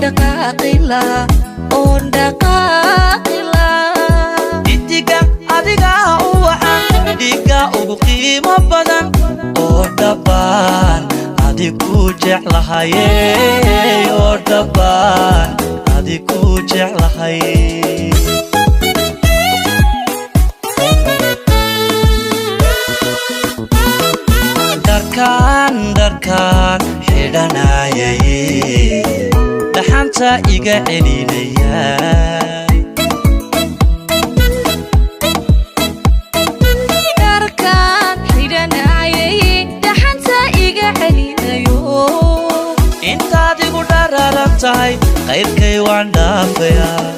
Dhaqaaqila oon dhaqaaqila. Dhidiga adigaa u wacan, dhiigga ugu qiimo badan, oo dhabbaan adiku jeclahaye, oo dhabbaan adiku jeclahay. Dharkaan dharkaan xidhanayay, dhaxanta iga celinaya. Dharkaan xidhanayay, dhaxanta iga celinayo. Intaad igu dhararan tahay, qayrkay waan dhaafayaa.